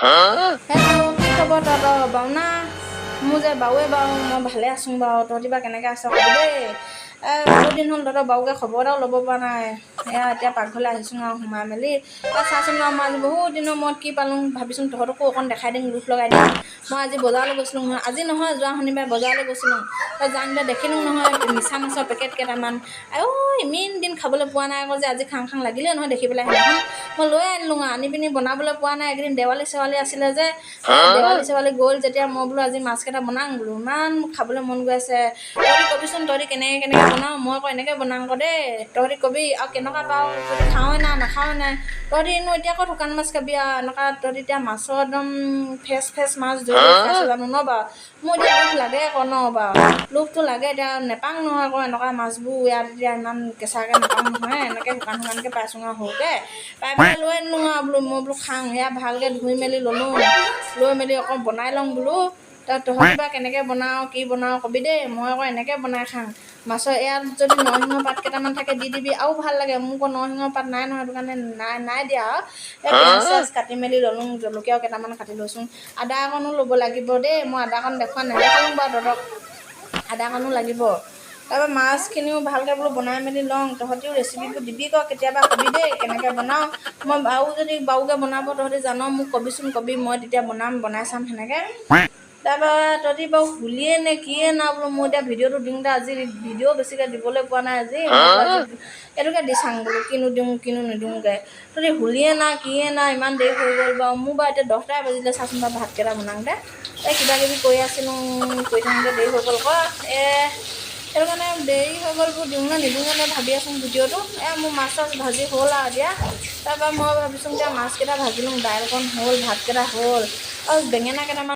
Hello', কি খবৰ তহঁতৰ বাৰু না? মোৰ যে বাৰুৱে বাৰু, মই ভালে আছোঁ বাৰু। তহঁতি বা কেনেকৈ আছ কবি দেই। বহুত দিন হ'ল তহঁতৰ বাৰুকে খবৰ এটাও ল'ব পৰা নাই। এয়া এতিয়া পাকঘৰলৈ আহিছোঁ আৰু সোমাই মেলি চাচোন বাৰু, মই আজি বহুত দিনৰ মূৰত কি পালোঁ। ভাবিছোঁ তহঁতকো অকণ দেখাই দিম, লোভ লগাই দিম। মই আজি বজাৰলৈ গৈছিলোঁ নহয়, আজি নহয়, যোৱা শনিবাৰে বজাৰলৈ গৈছিলোঁ। যাওঁতে দেখিলোঁ নহয় মিছা মাছৰ পেকেট কেইটামান। আইঔ, ইমান দিন খাবলৈ পোৱা নাই আকৌ যে আজি খাং খাং লাগিলে নহয় দেখি পেলাই। সেইদিনাখন মই লৈ আনিলোঁ আৰু আনি পিনি বনাবলৈ পোৱা নাই। এইকেইদিন দেৱালী চেৱালী আছিলে যে, দেৱালী চেৱালী গ'ল যেতিয়া মই বোলো আজি মাছকেইটা বনাং বোলো, ইমান খাবলৈ মন গৈ আছে। তহঁতি কবিচোন, তহঁতি কেনেকৈ কেনেকৈ বনাওঁ। মই আকৌ এনেকৈ বনাং আকৌ দেই। তহঁতি কবি আৰু কেনেকুৱা পাওঁ, তহঁতি খাৱই না নাখাৱই নাই। তহঁতিনো এতিয়া ক'ত শুকান মাছ খাবি আৰু এনেকুৱা। তহঁতি এতিয়া মাছৰ একদম ফ্ৰেছ ফ্ৰেছ মাছ ধৰি ধৰি খাইছ জানো ন বাৰু? মোৰ এতিয়া লোভ লাগে আকৌ ন বাৰু, লোভটো লাগে। এতিয়া নেপাং নহয় আকৌ এনেকুৱা মাছবোৰ ইয়াত, এতিয়া ইমান কেঁচাকৈ নাপাওঁ নহয়। এনেকৈ শুকান শুকানকৈ পাইছোঁ আৰু সৰুকৈ পাই পেলাই লৈ আনিলোঁ আৰু বোলো মই বোলো খাওঁ। সেয়া ভালকৈ ধুই মেলি ল'লোঁ, লৈ মেলি অকণ বনাই লওঁ বোলো। তহঁতি বা কেনেকৈ বনাওঁ, কি বনাওঁ কবি দেই। মই আকৌ এনেকৈ বনাই খাওঁ মাছৰ। ইয়াত যদি নৰসিংহ পাত কেইটামান থাকে দি দিবি, আৰু ভাল লাগে। মোৰ আকৌ নৰসিংহ পাত নাই নহয়, সেইটো কাৰণে নাই নাই দিয়া। আৰু এই পিঁয়াজ চিয়াজ কাটি মেলি ল'লোঁ, জলকীয়াও কেইটামান কাটি লৈছোঁ, আদা অকণো ল'ব লাগিব দেই। মই আদাকণ দেখুওৱা নেদেখালোঁ বাৰু তহঁতক, আদাকণো লাগিব। তাৰপৰা মাছখিনিও ভালকৈ বোলো বনাই মেলি লওঁ। তহঁতিও ৰেচিপিবোৰ দিবি ক কেতিয়াবা, কবি দেই কেনেকৈ বনাওঁ। মই আৰু যদি বাৰুকৈ বনাব তহঁতি জান, মোক কবিচোন, কবি। মই তেতিয়া বনাম, বনাই চাম সেনেকৈ। তাৰপৰা তহঁতি বাৰু শুলিয়ে নে কিয়ে না বোলো? মোৰ এতিয়া ভিডিঅ'টো দিওঁতে আজি ভিডিঅ' বেছিকৈ দিবলৈ পোৱা নাই। আজি এইটোকে দি চাওঁ বোলো, কিনো দিওঁ কিনো নিদিওঁগৈ। তহঁতি শুলিয়ে না কিয়ে না, ইমান দেৰি হৈ গ'ল বাৰু? মোৰ বাৰু এতিয়া 10টাই বাজিলে। চাচোন বাৰু, ভাতকেইটা বনাওঁতে এই কিবা কিবি কৰি আছিলোঁ, কৰি থাকোঁতে দেৰি হৈ গ'ল আকৌ। সেইটো কাৰণে দেৰি হৈ গ'ল। বোলো দিওঁ নে নিদিওঁগে নে ভাবি আছোঁ ভিডিঅ'টো। মোৰ মাছ চাছ ভাজি হ'ল আৰু এতিয়া। তাৰপৰা মই ভাবিছোঁ এতিয়া মাছকেইটা ভাজি লওঁ, দাইলকণ হ'ল, ভাতকেইটা হ'ল আৰু বেঙেনা কেইটামান